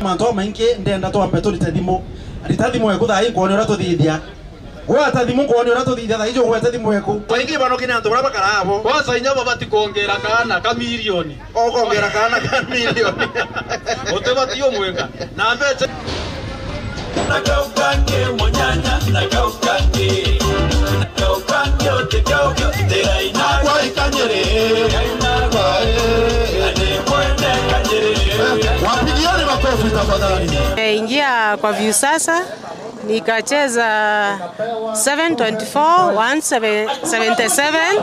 Manto maingi ndenda twambe turite thimu rita thimu eku thai nguone uria tuthithia gwata thimu nguone uria tuthithia thai icio gwete thimu eku waingi bano kinya antu baria bakarabo kwanza inya babati kuongera kana ka milioni okongera kana ka milioni utebatio mwenga na mbeche nakaukange monyanya nakaukange nakaukange otekauke teraina kwa ikanyere wapigiane makofi tafadhali. Ingia kwa Viusasa nikacheza 724 177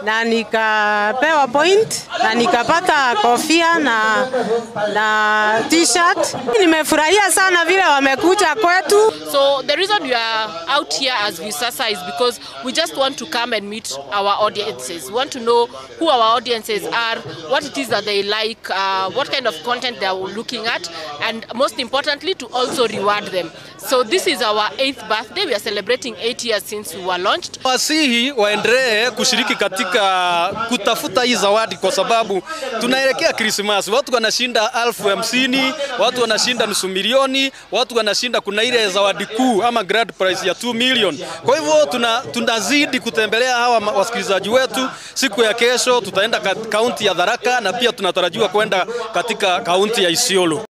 na nikapewa point na nikapata kofia na t-shirt. Nimefurahia sana vile wamekuja kwetu. So the reason we are out here as Viusasa is because we just want to come and meet our audiences. We want to know who our audiences are, what it is that they like, what kind of content they are looking at, and most importantly to also reward them. So this is our 8th birthday. We are celebrating 8 years since we were launched. Wasihi waendelee kushiriki katika kutafuta hii zawadi kwa sababu tunaelekea Christmas. Watu wanashinda 50,000, watu wanashinda 500,000, watu wanashinda, kuna ile zawadi kuu ama grand prize ya 2 million. Kwa hivyo tunazidi kutembelea hawa wasikilizaji wetu. Siku ya kesho tutaenda kaunti ya Tharaka na pia tunatarajiwa kwenda katika kaunti ya Isiolo.